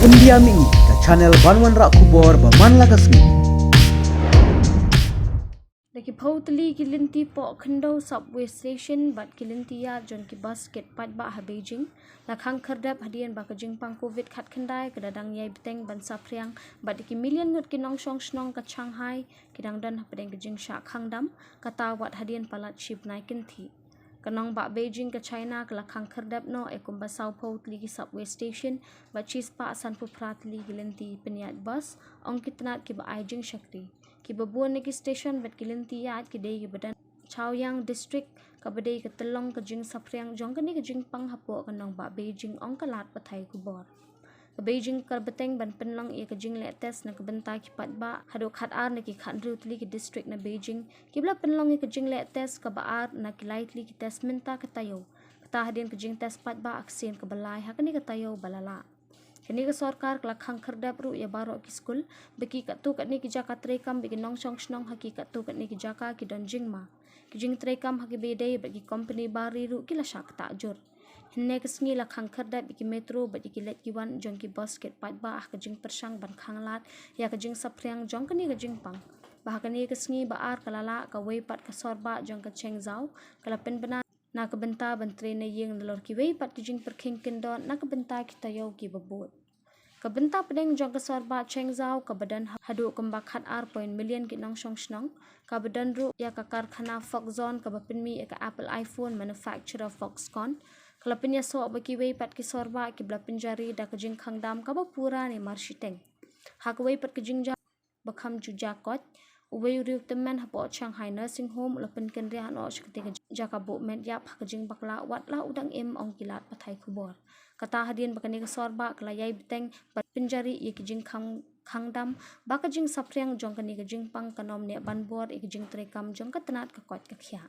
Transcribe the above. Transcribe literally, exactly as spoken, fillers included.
India Mini, ka channel ban wanrah khubor ba man la ka sngi. Da ki phew tylli ki lynti poh khyndew subway station bad ki lynti ïaid jong ki bus kit paidbah ha Beijing la khang khyrdep hadien ba ka jingpang covid khatkhyndai ka da dang ïai bteng ban saphriang bad da ki million ngut ki nongshong shnong ka Shanghai ki dang don hapdeng ka jingshah khang dam, kata wat hadien palat shi bnai kynthih. Ka nongbah Beijing ka China ka la khang khyrdep noh ïa kumba saw phew tylli ki subway station bad shispah sanphew phra tylli ki lynti pynïaid bus, ong ki tnat kiba ai jingshakri. Kiba bun na ki station bad ki lynti ïaid ki dei kiba don Chaoyang District, kaba dei ka tyllong ka jingsaphriang jong kane ka jingpang hapoh ka nongbah Beijing, ong ka lad pathai khubor. Ka Beijing ka bteng ban pynlong ïa ka jingleh test na ka bynta ki paidbah haduh khatar na ki khathynriew tylli ki district na Beijing kiba la pynlong ïa ka jingleh test kaba ar na ki lai tylli ki test mynta ka taïew. Kata hadien ka jingtest paidbah ha ka sien kaba lai ha kane ka taïew ba la lah. Kane ka sorkar ka la khang khyrdep ruh ïa baroh ki skul, ba ki katto katne ki jaka treikam bad ki nongshong shnong ha ki katto katne ki jaka ki don jingma. Ki jingtreikam ha kiba ïadei bad ki kompani bar ri ruh ki la shah ktah jur. Hynne ka sngi la khang khyrdep ïa ki metro bad ïa ki leit ki wan jong ki bus kit paidbah ha ka jingpyrshang ban khang lad ïa ka jingsaphriang jong kane ka jingpang. Ba ha kane ka sngi ba ar ka la lah, kawei pat ka sorbah jong ka Changzhou ka la pynbna na ka bynta ban trei na ïing nalor kiwei pat ki jingpyrkhing kyndon na ka bynta ki taïew kiba bud. Ka bynta pdeng jong ka sorbah Changzhou kaba don haduh kumba khatar point million ki nongshong shnong, kaba don ruh ïa ka karkhana Foxconn kaba pynmih ïa ka Apple iPhone manufacturer Foxconn, ka la pynïasoh ba kiwei pat ki sorbah kiba la pynjari da ka jingkhang dam kaba pura ne marshiteng. Ha kawei pat ka jingjia ba kham ju jia koit, uwei u riewtymmen hapoh Shanghai Nursing Home u la pynkynriah noh sha katei ka jaka buh met ïap ha ka jingbakla wat la u dang im, ong ki lad pathai khubor. Kata hadien ba kane ka sorbah ka la ïai bteng ban pynjari ïa ki jingkhang, khang dam ba ka jingsaphriang jong kane ka jingpang kan ym neh ban bor ïa ka jingtreikam jong ka tnat ka koit ka khiah.